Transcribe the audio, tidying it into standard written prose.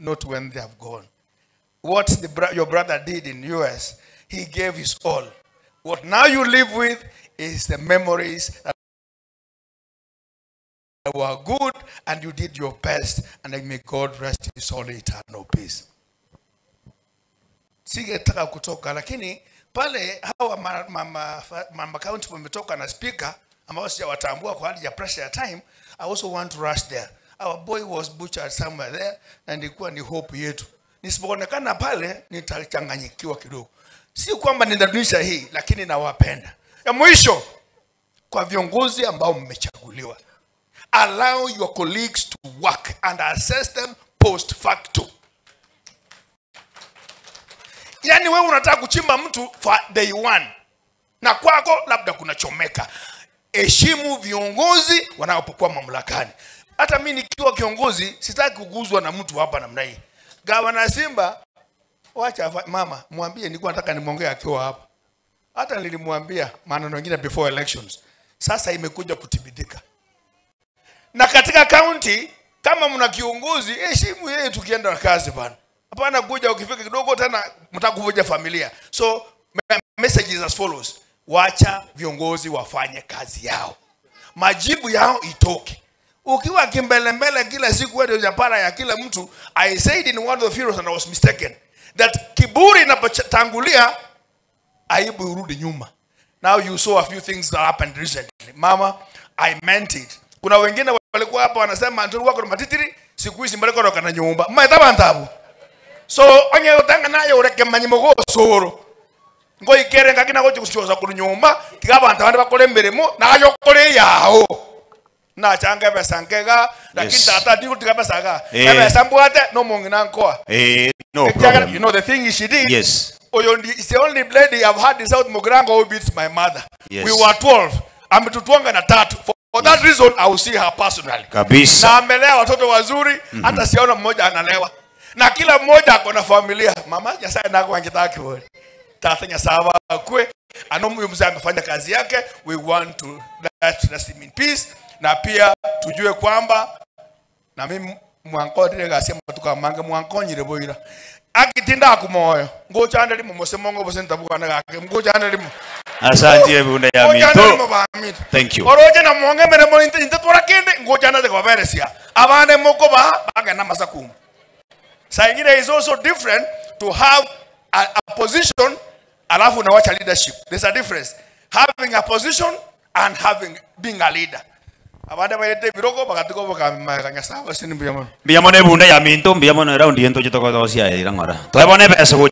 not when they have gone. What the, bro- your brother did in US, he gave his all. What now you live with is the memories that were good and you did your best and may God rest his soul in eternal peace. Singetaka kutoka lakini pale hawa mama, mama, mama county wametoka na speaker ambao sijawatambua kwa hali ya pressure ya time. I also want to rush there. Our boy was butchered somewhere there na ilikuwa ni hope yetu. Nisipoonekana pale nitachanganyikiwa kidogo. Si kwamba nitadunisha hii, lakini nawapenda. Ya mwisho kwa viongozi ambao mmechaguliwa, allow your colleagues to work and assess them post facto. Yaani wewe unataka kuchimba mtu for day one na kwako labda kunachomeka. Heshimu viongozi wanapokuwa mamlakani. Hata mi nikiwa kiongozi sitaki kuguzwa na mtu hapa namna hii. Gavana Simba, wacha mama mwambie, nilikuwa nataka nimwongee akiwa hapa. Hata nilimwambia maneno mengine before elections. Sasa imekuja kuthibitika. Na katika county kama mna kiongozi, heshimu yeye tukienda kazi bana. Hapana kuja ukifika kidogo tena mtaka kuvunja familia. So message is as follows. Wacha viongozi wafanye kazi yao. Majibu yao itoke. Ukiwa kimbelembele kila siku wewe ndio japara ya kila mtu. I said in one of the funerals and I was mistaken that kiburi inapotangulia aibu urudi nyuma. Now you saw a few things that happened recently. Mama, I meant it. Kuna wengine walikuwa hapa wanasema Antony wako na matitiri, siku hizi mbaliko roka na nyumba. Mmaita bantabu. So onye utanga nayo ureke manyimo gosoro. Ngo ikere ngakina gochi kuchoza ku nyumba, tiga abantu bandi bakore emirimo nayo kore yao. Nachanga pesa nkega, lakini tata ndigo tiga pesa ga. Pesa mbwate no mongina nkoa. No Ekiagera, problem. You know the thing is she did. Yes. Oyo ndi is the only lady I've had in South Mugirango who beats my mother. Yes. We were 12. Ametutwanga na tatu. For that reason I will see her personally. Kabisa. Na amelea watoto wazuri, hata siona mmoja analewa. Na kila mmoja ako na familia. Mama Nyasaye nako angetaka kiburi. Tata Nyasaye akwe. Ano huyu mzee amefanya kazi yake. We want to let rest him in peace. Na pia tujue kwamba na mimi mwankodire gasia matuka mange mwankonyire boira akitinda akumoyo ngochanda limo mosemongo bose ntabukana gake ngochanda limo. Asante bunda ya Ngochanda mito. limo ba mito. Thank you. Oroje na mwonge mere mo inte inte twara kende ngochanda ze kwaberesia abane moko ba bagenda masakumu. Saa ingine is also different to have a position alafu unawacha leadership. There's a difference having a position and having being a leader. Abande bayete biroko bakatuko bakamanya sawa sinimbuya mono. Mbiyamo ne bunda ya minto, mbiyamo ne raundi yento chitoko tosia ira ngora. Twebone besa.